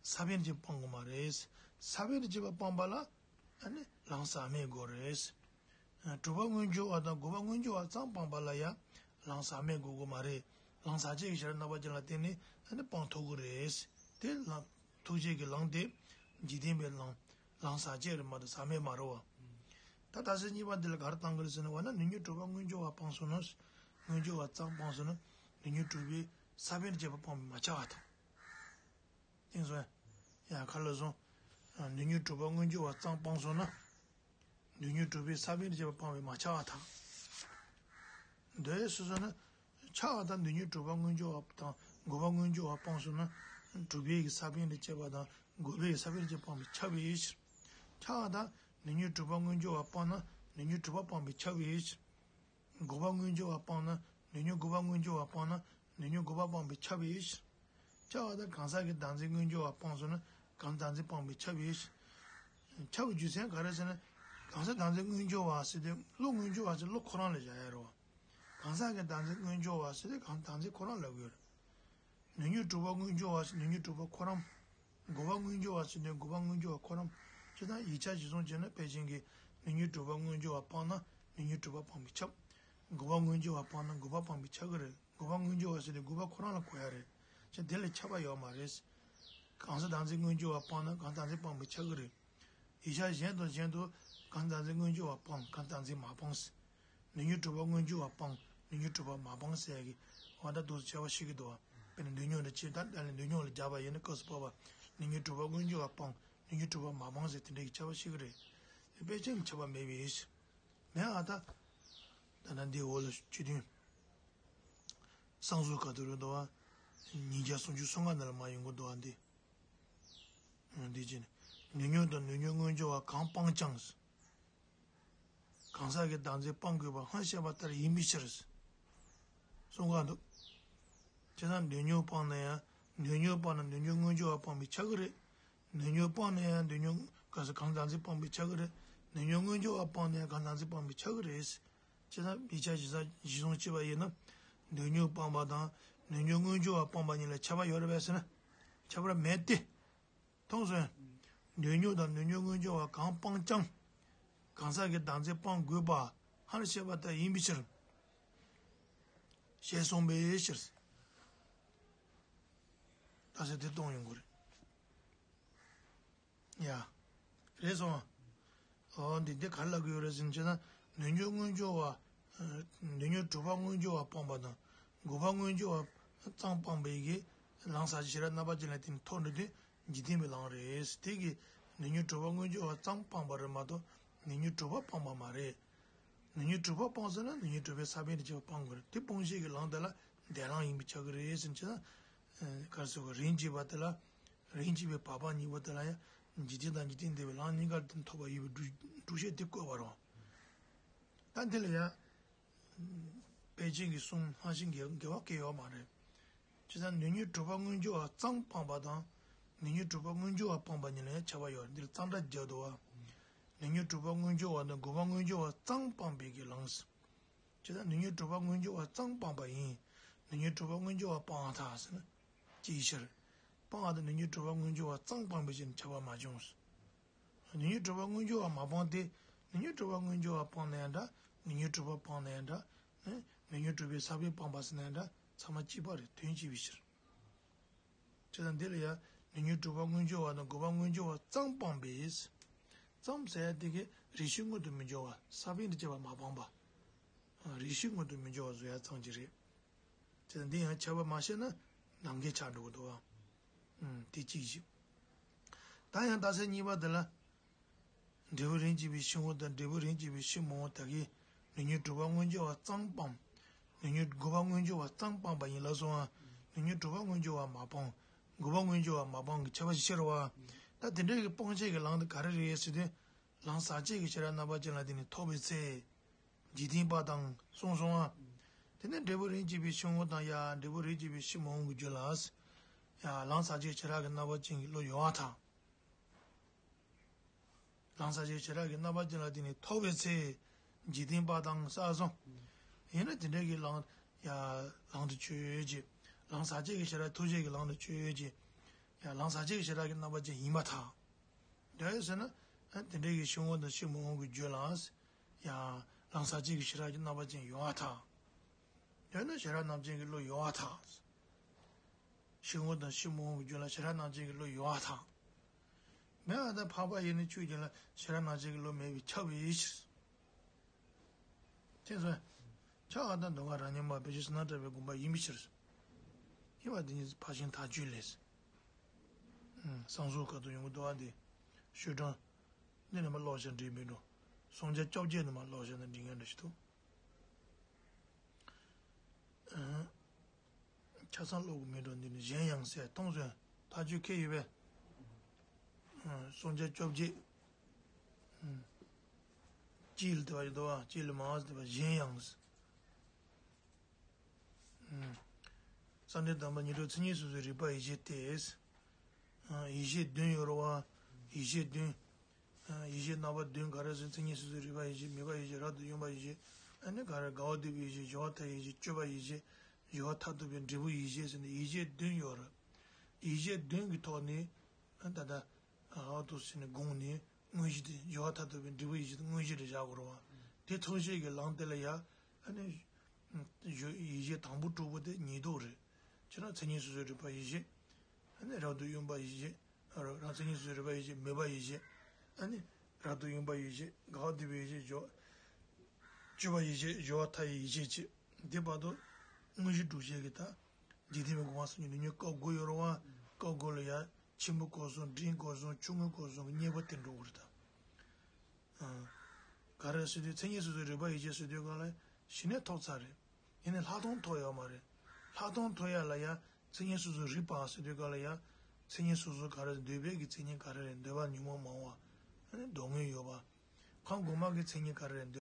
ས་བོན་དང་བཅས་པ་སྤང་དགོས་མ་རེད། ས་བོན་དང་བཅས་པ་སྤངས་པ་ལ། ཨ་ནི་ལམ་ཟག་མེད་དགོས་རེད། དྲུག་པ་མངོན་གྱུར་བ་དང་དགུ་པ་མངོན་གྱུར་བ་ཙམ་སྤངས་པ་ལ་ཡང་ལམ་ཟག་མེད་དགོས་ཀྱི་མ་རེད། ལམ་ཟག་བཅས་ཀྱི་ཞེ་རབ་རྣམ་པ་ཅན་ལ་བརྟེན་ནས་ཨ་ནི་སྤང་ཐུབ་ཀྱི་རེད། དེ་ལམ་ཐུགས་རྗེ་གི་ལམ་དེ་འཇིག་རྟེན་པའི་ལམ། ལམ་ཟག་བཅས་རེད་མ་གཏོགས་ཟག་མེད་མ་རེད་བ། ད་རྟགས་གསལ་གཉིས་པ་འདི་ལ་ག་རེ་བཏང་གི་རེད་ཟེར་ན། འོ་ན་ནི་ཉོན་དྲུག་པ་མངོན་གྱུར་བ་སྤངས་སོང་ན། མངོན་གྱུར་བ་ཙམ་སྤངས་སོང་ན། ནི་ཉོན་དྲུག་པའི་ས་བོན་དང་བཅས་པ་སྤངས་པས་མ་ཁྱབ་པར་ཐལ། བསྟན་སོང་། ཡང་ཁ་ལ་སོང་། ནི་ཉོན་དྲུག་པ་མངོན་གྱུར་བ་ཙམ་སྤངས་སོང་ན། ནི་ཉོན་དྲུག་པའི་ས་བོན་དང་བཅས་པ་སྤངས་པས་མ་ཁྱབ་པར་ཐལ། འདོད་སོ་སོ་ན། ཁྱབ་པར་ཐལ། ནི་ཉོན་དྲུག་པ་མངོན་གྱུར་བ་དང་དགུ་པ་མངོན་གྱུར་བ་སྤངས་སོང་ན། དྲུག་པའི་གི་ས་བོན་དང་བཅས་པ་དང་དགུ་པའི་གི་ས་བོན་དང་བཅས་པ་སྤངས་པས་ཁྱབ་པའི་ཕྱིར། ཁྱབ་པར་ཐལ། ནི་ཉོན་དྲུག་པ་མངོན་གྱུར་བ་སྤངས་ན་ནི་ཉོན་དྲུག་པ་སྤངས་པས་ཁྱབ་པའི་ཕྱིར། དགུ་པ་མངོན་གྱུར་བ་སྤངས་ན་ནི་ཉོན་དགུ་པ་མངོན་གྱུར་བ་སྤངས་ན་ནི་ཉོན་དགུ་པ་སྤངས་པས་ཁྱབ་པའི་ཕྱིར། ཁྱབ་པར་ཐལ། གང་ཟག་གི་བདག་འཛིན་མངོན་གྱུར་བ་སྤངས་སོང་ན་གང་ཟག་བདག་འཛིན་སྤངས་པས་ཁྱབ་པའི་ཕྱིར། ཁྱབ་པའི་རྒྱུ་མཚན་ག་རེ་ཟེར་ན། གང་ཟག་བདག་འཛིན་མངོན་གྱུར་བ་ཟེར་དུས་བློ་མངོན་གྱུར་བ་ཟེར་བློ་ཁོ་རང་ལ་བཞག་ཡ་རེད་བ། གང་ཟག་གི་བདག་འཛིན་མངོན་གྱུར་བ་ཟེར་དུས་གང་བདག་འཛིན་ཁོ་རང་ལབ་ཀྱི་ཡོད་རེད། ནུས་ཉོན་གྲུབ་པ་མངོན་གྱུར་བ་ཟེར་ནུས་ཉོན་གྲུབ་པ་ཁོ་རང་། འགོག་པ་མངོན་གྱུར་བ་ཟེར་ནས་འགོག་པ་མངོན་གྱུར་བ་ཁོ་རང་། ཇི་ལྟར་ཡིག་ཆ་གཞིར་བཟུང་བྱས་ན་ཕལ་ཆེར་གྱི་ནུས་ཉོན་གྲུབ་པ་མངོན་གྱུར་བ་སྤངས་ན་ནུས་ཉོན་གྲུབ་པ་སྤངས་པས་ཁྱབ། འགོག་པ་མངོན་གྱུར་བ་སྤངས་ན་འགོག་པ་སྤངས་པས་ཁྱབ་ཀྱི་རེད། འགོག་པ་མངོན་གྱུར་བ་ཟེར་ནས་འགོག་པ་ཁོ་རང་ལ་གོ་ཡ་རེད། ཅི་དེ་ལས་ཁྱབ་པ་ཡོད་མ་རེད། གང་ཟག་བདག་འཛིན་མངོན་གྱུར་བ་སྤངས་ན་གང་ཟག་བདག་འཛིན་སྤངས་པས་ཁྱབ་ཀྱི་རེད། ཡིག་ཆ་གཞན་དང་གཞན་དུ་གང་ཟག་བདག་འཛིན་མངོན་གྱུར་བ་སྤངས་གང་ཟག་བདག་འཛིན་མ་སྤངས། ནུས་ཉོན་གྲུབ་པ་མངོན་གྱུར་བ་སྤངས་ནུས་ཉོན་གྲུབ་པ་མ་སྤངས་ཟེར་ཡ་གི་བར་ཐག་འདུག་སེ་ཁྱད་པར་ཕྱེ་གི་འདུག་བ། དཔེར་ན་ནུས་ཉོན་ལ་ཕྱེ་ད་ལྟ་ལ་ནུས་ཉོན་ལ་སྦྱར་བ་ཡིན་ན་སྐབས་སུ་བབ་པ་ནུས་ཉོན་གྲུབ་པ་མངོན་གྱུར་བ་སྤངས་ནུས་ཉོན་གྲུབ་པ་མ་སྤངས་ཟེར་དེ་འདྲ་གི་ཁྱད་པར་ཕྱེ་གི་རེད། དཔེ་ཅན་གྱི་ཁྱད་པར་མེད་པའི་ཕྱིར། མེད་ཨ་ད། ད་ལྟ་འདིའི་འོག་ལ་སྤྱི་དོན། གསང་སུམ་ག་དུ་རུ་འདུག་བ། ཉིས་བརྒྱ་སུམ་ཅུ་སོ་ལྔ་ནང་ལ་མར་ཡོང་གི་འདུག་བ་འདི། འདི་བྱས་ནས། ནུས་ཉོན་དང་ནུས་ཉོན་མངོན་གྱུར་བ་གང་སྤངས་ཀྱང་། གང་ཟག་གི་བདག་འཛིན་སྤང་དགོས་པ་སྔར་བཤད་པ་ལྟར་ཡིན་པའི་ཕྱིར། གསུང་ག་འདུག་བྱས་ན་ནུས་ཉོན་སྤངས་ན་ཡང་ནུས་ཉོན་སྤངས་ན་ནུས་ཉོན་མངོན་གྱུར་བ་སྤངས་པས་ཁྱབ་ཀྱི་རེད། ནུས་ཉོན་སྤངས་ན་ཡང་ནུས་ཉོན་གང་ཟག་གང་བདག་འཛིན་སྤངས་པས་ཁྱབ་ཀྱི་རེད། ནུས་ཉོན་མངོན་གྱུར་བ་སྤངས་ན་ཡང་གང་བདག་འཛིན་སྤངས་པས་ཁྱབ་ཀྱི་རེད། ཅི་ལྟར་ཡིག་ཆ་གཞིར་བཟུང་བྱས་པ་ཡིན་ན། ནུས་ཉོན་སྤངས་པ་དང་ནུས་ཉོན་མངོན་གྱུར་བ་སྤངས་པ་གཉིས་ལ་ཁྱད་པར་ཡོད་རེད་པས་ཟེར་ན། ཁྱད་པར་མེད་དེ། མཐོང་སོང་། ནུས་ཉོན་དང་ནུས་ཉོན་མངོན་གྱུར་བ་གང་སྤངས་ཀྱང་། གང་ཟག་གི་བདག་འཛིན་སྤང་དགོས་པ་སྔར་བཤད་པ་ལྟར་ཡིན་པའི་ཕྱིར། ཞེས་གསུངས་པའི་ཕྱིར། ད་ཟེར་དེ་གཏོང་ཡོང་གི་རེད། ཡ། རེད་སོང་། ཨོ་འདི་འདི་ག་རེ་ལབ་ཀྱི་ཡོད་རེད་ཟེར་ན་བྱས་ན་ནུས་ཉོན་མངོན་གྱུར་བ། ནུས་ཉོན་གྲུབ་པ་མངོན་གྱུར་བ་སྤངས་པ་དང་འགོག་པ་མངོན་གྱུར་བ་ཙམ་སྤངས་པའི་གི་ལམ་ཟག་བཅས་ཤེས་རབ་རྣམ་པ་ཅན་ལ་བརྟེན་ནས་ཐོབ་འགྲོ་དུས་འཇིག་རྟེན་པའི་ལམ་རེད། དེ་གི་ནུས་ཉོན་གྲུབ་པ་མངོན་གྱུར་བ་ཙམ་སྤངས་པ་རེད་མ་གཏོགས་ནུས་ཉོན་གྲུབ་པ་སྤངས་པ་མ་རེད། ནུས་ཉོན་གྲུབ་པ་སྤངས་ཟེར་ན་ནུས་ཉོན་གྲུབ་པའི་ས་བོན་དང་བཅས་པ་སྤང་དགོས་རེད། དེ་སྤོང་བྱེད་ཀྱི་ལམ་དེ་ལ་འདས་ལམ་ཡིན་པས་ཁྱབ་ཀྱི་རེད་ཟེར་ན་བྱས་ན། ག་རེ་ཟེར་བ་རིམ་གྱིས་པ་དེ་ལ། རིམ་གྱིས་པའི་བར་པ་གཉིས་པོ་དེ་ལ་ཡང་འཇིག་རྟེན་དང་འཇིག་རྟེན་འདས་པའི་ལམ་གཉིས་ཀར་བརྟེན་ཐོབ་པ་ཡོད་པའི་སྒྲུབ་སྒྲུབ་བྱེད་དེ་བཀོད་པ་རེད། ད་འདི་ལ་ཡང་། ཕལ་ཆེར་གྱི་གསུང་སྔ་ཕྱི་འགལ་འགལ་བ་གང་ཡང་ཡོད་མ་རེད། བྱས་ཙང་ནུས་ཉོན་གྲུབ་པ་མངོན་གྱུར་བ་ཙམ་སྤངས་པ་དང་། ནུས་ཉོན་གྲུབ་པ་མངོན་གྱུར་བ་སྤངས་པ་གཉིས་ལ་ཡང་ཁྱད་པར་ཡོད་རེད། འདིར་གཙང་སྦྲ་རྒྱག་འདུག་བ། ནུས་ཉོན་གྲུབ་པ་མངོན་གྱུར་བ་དང་འགོག་པ་མངོན་གྱུར་བ་ཙམ་སྤངས་པའི་གི་ལམ། བྱས་ཙང་ནུས་ཉོན་གྲུབ་པ་མངོན་གྱུར་བ་ཙམ་སྤངས་པ་ཡིན། ནུས་ཉོན་གྲུབ་པ་མངོན་གྱུར་བ་སྤང་ཐལ་ཟེར་ན། ཅིའི་ཕྱིར། སྤང་བ་དང་ནུས་ཉོན་གྲུབ་པ་མངོན་གྱུར་བ་ཙམ་སྤངས་པའི་ཕྱིར་ཁྱབ་པ་མ་བྱུང་། ནུས་ཉོན་གྲུབ་པ་མངོན་གྱུར་བ་མ་སྤངས་ཏེ། ནུས་ཉོན་གྲུབ་པ་མངོན་གྱུར་བ་སྤངས་ན་ཡང་འདྲ། ནུས་ཉོན་གྲུབ་པ་སྤངས་ན་ཡང་འདྲ། ནུས་ཉོན་གྲུབ་པའི་ས་བོན་སྤངས་པ་ཟེར་ན་ཡང་འདྲ། ཚང་མ་གཅིག་པ་རེད། དོན་གཅིག་པའི་ཕྱིར། བྱས་ཙང་འདི་ལ་ཡང་ནུས་ཉོན་གྲུབ་པ་མངོན་གྱུར་བ་དང་འགོག་པ་མངོན་གྱུར་བ་ཙམ་སྤངས་པས། ཙམ་ཟེར་ཡ་དེ་གིས་རེ་ཞིག་མངོན་དུ་མི་འགྱུར་བ་ས་བོན་དང་བཅས་པ་མ་སྤངས་པ། རེ་ཞིག་མངོན་དུ་མི་འགྱུར་བ་བཟོ་ཡ་ཙམ་གྱིས་རེད། བྱས་ཙང་འདི་ཡང་ཁྱད་པར་མ་ཕྱེ་ན་ནམ་མཁའི་ཆ་འགྲོ་གི་འདུག་བ། དེ་གཅིག་བྱས། ད་ཡང་རྟགས་གསལ་གཉིས་པ་དེ་ལ། འབྲས་བུ་རིམ་གྱིས་པའི་ཕྱིར་འོང་དང་འབྲས་བུ་རིམ་གྱིས་པའི་ཕྱིར་མི་འོང་དག་གིས་ནུས་ཉོན་གྲུབ་པ་མངོན་གྱུར་བ་ཙམ་སྤངས། ནུས་ཉོན་འགོག་པ་མངོན་གྱུར་བ་ཙམ་སྤངས་པ་ཡིན་ལབ་སོང་ང་། ནུས་ཉོན་གྲུབ་པ་མངོན་གྱུར་བ་མ་སྤངས། འགོག་པ་མངོན་གྱུར་བ་མ་སྤངས་ཀྱི་ཁྱད་པར་ཞིག་ཕྱེ་རེད་བ། ད་དེ་འདྲ་གི་སྤང་བྱེད་ཀྱི་ལམ་དེ་ག་རེ་རེད་ཟེར་དུས། ལམ་ཟག་བཅས་ཀྱི་ཤེས་རབ་རྣམ་པ་ཅན་ལ་བརྟེན་ནས་ཐོབ་པའི་ཚེ། འཇིག་རྟེན་པ་དང་གསུངས་སོང་ང་། དེ་ནས་འབྲས་བུ་རིམ་གྱིས་པའི་ཕྱིར་འོང་དང་ཡ་འབྲས་བུ་རིམ་གྱིས་པའི་ཕྱིར་མི་འོང་གི་རྒྱུ་ལ། ཡ་ལམ་ཟག་བཅས་ཤེས་རབ་ཀྱི་རྣམ་པ་ཅན་གྱི་བློ་ཡོད་པར་ཐལ། ལམ་ཟག་བཅས་ཤེས་རབ་ཀྱི་རྣམ་པ་ཅན་ལ་བརྟེན་ནས་ཐོབ་པའི་ཚེ། འཇིག་རྟེན་པ་དང་ས་གསུམ། ཡིན་ན་དེ་འདྲའི་གི་ལམ། ཡ། ལམ་དུ་ཆོས་ཅན། ལམ་ཟག་བཅས་ཀྱི་ཤེས་རབ་ཐུགས་རྗེ་གི་ལམ་དུ་ཆོས་ཅན། ཡ་ལམ་ཟག་བཅས་ཀྱི་ཤེས་རབ་ཀྱི་རྣམ་པ་ཅན་ཡིན་པར་ཐལ། འདོད་ཟེར་ན། དེ་འདྲའི་གི་ཕྱིར་འོང་དང་ཕྱིར་མི་འོང་གི་རྒྱུ་ལ། ཡ། ལམ་ཟག་བཅས་ཀྱི་ཤེས་རབ་ཀྱི་རྣམ་པ་ཅན་ཡོད་པར་ཐལ། འདོད་ན་ཤེས་རབ་རྣམ་ཅན་གྱི་བློ་ཡོད་པར་ཐལ། ཕྱིར་འོང་དང་ཕྱིར་མི་འོང་གི་རྒྱུ་ལ་ཤེས་རབ་རྣམ་ཅན་གྱི་བློ་ཡོད་པར་ཐལ། མེད་པ་དང་འཕགས་པ་ཡིན་ན་ཆོས་ཅན་ལ་ཤེས་རབ་རྣམ་ཅན་གྱི་བློ་མེད་པས་ཁྱབ་པའི་ཕྱིར། དེ་ཚོ། ཆགས་པ་དང་འདུ་བ་རང་ཉིད་མ་བེད་སྤྱོད་ཟིན་ན་འདྲ་བའི་དགོངས་པ་ཡིན་པའི་ཕྱིར། ཡིན་པ་དེ་ཉིད་ཕར་ཕྱིན་ཐལ་འགྱུར་ལས། གསང་སུམ་ཁ་ཐུག་ཡོང་གི་འདུག་བ་འདི། ཤོག་གྲངས། འདི་ནས་མར་ཀློག་བྱས་འགྲིག་མི་འགྲོ། སུམ་བརྒྱ་བཅོ་བརྒྱད་ནས་མར་ཀློག་བྱས་ན་འགྲིག་ངེས་འདྲ་ཞིག་འདུག་ཆ་ཚང་ཀློག་གི་མི་འགྲོ། འདི་ནི་གཞན་ཡང་ཟེར་མཐོང་སོང་། ཐག་གཅོད་ཁེལ་ཡོད་པས། སུམ་བརྒྱ་བཅོ་བརྒྱད། གཅིག་ལ་དེ་བ་ཡོད་དོ། གཅིག་ལ་མང་ཟེར་དེ་བ་གཞན་ཡང་ཟེར། བསམ་གཏན་དང་པོ་ཉོན་སྒྲིབ་མཚན་ཉིད་སོ་སོའི་རིག་པ་ཡིད་བྱེད་དེ། ཡིད་བྱེད་བདུན་ཡོད་རེད་བ། ཡིད་བྱེད་བདུན། ཡིད་བྱེད་རྣམ་པ་བདུན་ག་རེ་ཟེར། མཚན་ཉིད་སོ་སོའི་རིག་པ་ཡིད་བྱེད། མོས་པ་ཡིད་བྱེད། རབ་ཏུ་གཡེངས་པ་ཡིད་བྱེད། ཨ་ནི་ག་རེ་དགའ་བ་སྡུད་པའི་ཡིད་བྱེད། སྦྱོར་བ་མཐའ་ཡས་ཡིད་བྱེད། སྤྱོད་པ་ཡིད་བྱེད། སྦྱོར་བ་མཐར་ཐུག་པའི་འབྲས་བུ་ཡིད་བྱེད་ཟེར་ནས་ཡིད་བྱེད་བདུན་ཡོད་རེད། ཡིད་བྱེད་བདུན་གྱི་ཐོག་ནས་ཨ་ད་ལྟ་ཨ་འོ་དུ་ཟེར་ནས་དགོངས་ནས་དངོས་གཞི་དེ་སྦྱོར་བ་མཐར་ཐུག་པའི་འབྲས་བུ་ཡིད་བྱེད་དེ་དངོས་གཞི་རེད་བཞག་དགོས་རེད་བ། དེ་ཐོག་ཤེས་ཀྱི་ལམ་དེ་ལ་ཡ་ཨ་ནི་ཡིད་བྱེད་དང་པོ་དྲུག་པོ་དེ་ཉིས་ལྡོག་རེད། ཁྱེད་རང་མཚན་ཉིད་སོ་སོའི་རིག་པ་ཡིད་བྱེད། ཨ་ནི་རབ་ཏུ་དབྱུང་བ་ཡིད་བྱེད། རང་མཚན་ཉིད་སོ་སོའི་རིག་པ་ཡིད་བྱེད་མོས་པ་ཡིད་བྱེད། ཨ་ནི་རབ་ཏུ་དབྱུང་བ་ཡིད་བྱེད་དགའ་བ་སྡུད་པའི་ཡིད་བྱེད་སྦྱོར་བ། སྤྱོད་པ་ཡིད་བྱེད་སྦྱོར་བ་མཐའ་ཡས་ཡིད་བྱེད་བཅས་འདི་བར་དུ་དངོས་གཞི་སྒྲུབ་བྱེད་ཀྱི་ད་འཇིག་རྟེན་པའི་སྒོ་ང་སོང་ཉིད་ནི་སྐབས་དགུ་ཡོད་རེད་བ། སྐབས་དགུ་ལ་ཡ་ཆེན་པོ་སྐབས་གསུམ་འབྲིང་སྐབས་གསུམ་ཆུང་ངུ་སྐབས་གསུམ་གྱི་གཉིས་པ་དེ་འགྲོ་གི་རེད་ད། ག་རེ་ཟེར་དུས་མཚན་ཉིད་སོ་སོའི་རིག་པ་ཡིད་བྱེད་ཟེར་དུས་ག་ལ་གཞི་ནས་ཐོབ་ཚར་རེད། ཡིན་ནའི་ལྷག་མཐོང་ཐོབ་ཡོད་མ་རེད། ལྷག་མཐོང་ཐོབ་ཡ་ལ་ཡ་མཚན་ཉིད་སོ་སོའི་རིག་པ་ཟེར་དུས་ག་ལ་ཡ་མཚན་ཉིད་སོ་སོ་ག་རེ་རེད། འདོད་པའི་གི་མཚན་ཉིད་ག་རེ་རེད། འདོད་པ་ཉོན་མོངས་མང་བ། ཨ་ནི་སྡུག་བསྔལ་ཡོད་པ། གང་གོང་མ་གི་མཚན་ཉིད་ག་རེ་རེད།